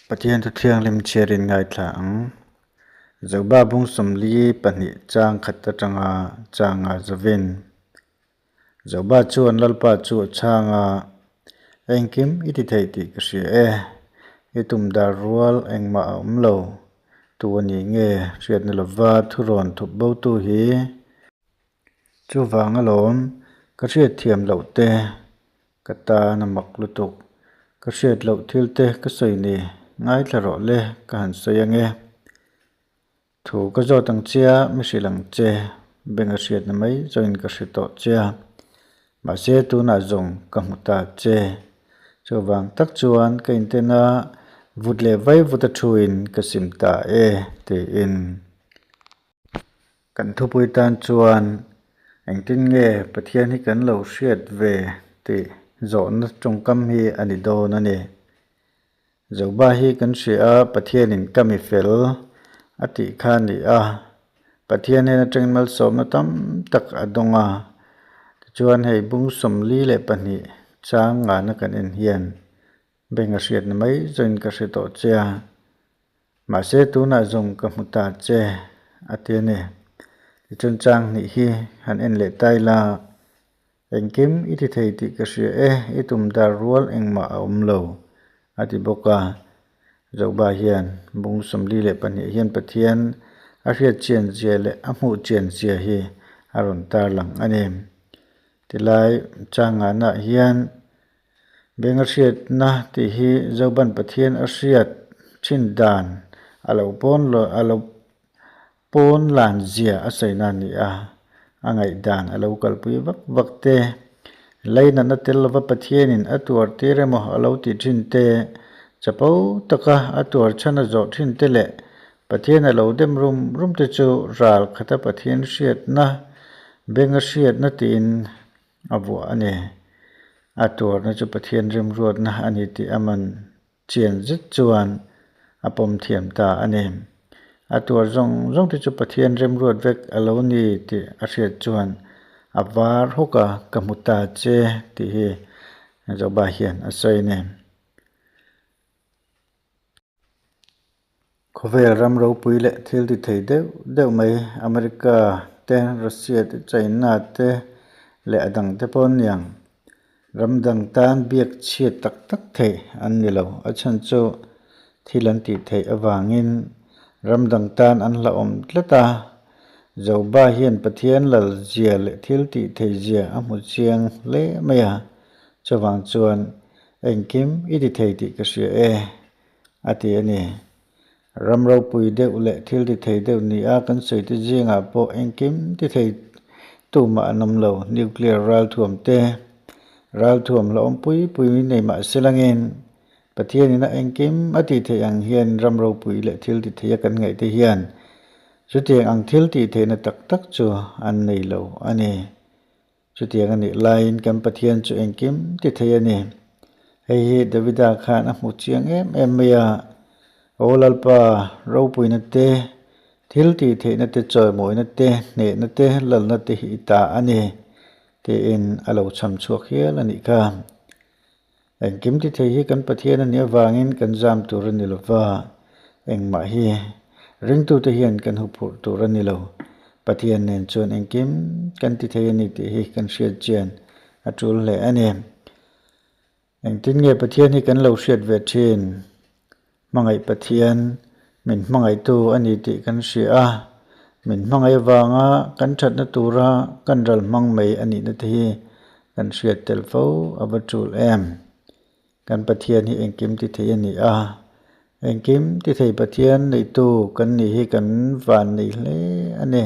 Pathian thu thianghlim chhiarin ngaithla ang. Zoba bung 42 chang khat atanga changa zavin. Zoba chuan Lalpa chu a chhang a, Engkim i ti thei tih ka hria e. I tum dar rual engmah a awm lo. Tu a ni nge hriatna lova thurawn thup bo tu hi? Chuvang alawm, ka hriatthiam loh te ka tan a mak lutuk. Ka hriat loh thil te ka sawi ni, ngaithla rawh le ka han sawi ange. Thu ka zawt ang chia, mi hrilh ang che, beng a hriatna mai zawin ka hre tawh chia. Mahse tunah zawng ka hmu ta che. Chuvang tak chuan ka inten a, vut leh vai vut a thuin ka sim ta e, tiin. Kan thupui tan chuan engtin nge Pathian hi kan lo hriat ve tih zawhna tawngkam hi a ni dawn a ni. Zoba hi kan hria a, Pathianin ka mi fel a tih kha a ni a. Pathian hian atangin malsawmna tam tak a dawng a. Tichuan hei bung 42 chang ngana kan en hian beng a hriatna mai zawin ka hre tawh che a. Mahse tunah zawng ka hmu ta che a ti a ni. Tichuan chang hnih hi han en leh ta ila, Engkim i ti thei tih ka hria e, i tum dar rual engmah a awm lo a ti bawk a. Zoba hian bung 42 hian Pathian a hriat chian zia leh a hmuh chian zia hi a rawn tarlang a ni. Tilai chang ngahnaah hian Beng a hriatna tih hi Zoban Pathian a hriat thin dan a lo pawn a lo pawn lan zia a sawina a ni a, a ngaihdan a lo kalpui vak vak te, leinatna tel lova Pathianin a tuar tir emaw a lo tih thin te, chapo taka a tuar chhan a zawh thin te leh Pathian a lo dem rum rum te chu ral khata Pathian hriatna, beng a hriatna tiin a vuah a ni. A tuarna chu Pathian rimruatna a ni tih a man chian zet chuan a pawm thiam ta a ni. A tuar zawng zawng te chu Pathian rimruat vek a lo ni tih a hriat chuan a var hawk a, ka hmu ta che tih hi Joba hian a sawi a ni. Khawvel ram ropui leh thil ti thei deuh deuh mai America te, Russia te, China te leh a dang te pawh an ni ang. Ram dang tan biak chhiat tak tak theih an ni lo. A chhan chu thil an tih theih avangin ram dang tan an hlauhawm tlat a. Joba hian Pathian lal zia leh thil tih theih zia a hmu chiang hle mai a. Chuvang chuan engkim i ti thei tih ka hria e. a ti a ni. Ram ropui deuh leh thil ti thei deuh ni a kan sawi te zingah pawh engkim ti thei tumah an awm lo. Nuclear ralthuam te, ralthuam la awm pui pui nei mah se langin Pathianin a engkim a tih theih ang hian ram ropui leh thil ti thei a kan ngaih te hian chutiang ang thil tih theihna tak tak chu an nei lo a ni. Chutiang a nih laiin kan Pathian chu engkim ti thei a ni. Hei hi Davida khan a hmu chiang em em mai a, Aw Lalpa, ropuina te, thil tih theihna te, chawimawina te, hnehna te, lalna te hi i ta a ni, tiin a lo chham chhuak hial a nih kha. Engkim ti thei hi kan Pathian a nih avangin kan zam tur a ni lo va, engmah hi ringtute hian kan huphurh tur a ni lo. Pathian nen chuan engkim kan ti thei a ni tih hi kan hriat chian a tul hle a ni. Engtin nge Pathian hi kan lo hriat ve thin? Hmangaih Pathian min hmangaihtu a ni tih kan hria a, min hmangaih avanga kan thatna tura kan ral hmang mai a nihna te hi kan hriat tel fo a va tul em. Kan Pathian hi engkim ti thei a ni a, engkim ti thei Pathian neitu kan nih hi kan van nei hle a ni.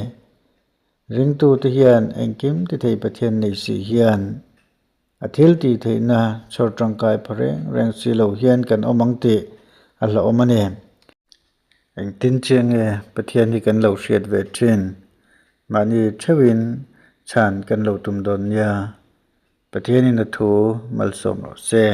Ringtute hian engkim ti thei Pathian nei si hian A thil tih theihna chhawr tangkai pha reng reng si lo hian kan awm ang tih a hlauhawm a ni. Engtin chiah nge Pathian hi kan lo hriat ve thin? Mahni theuhin chhan kan lo tum dawn nia. Pathianin a thu malsawm rawh se.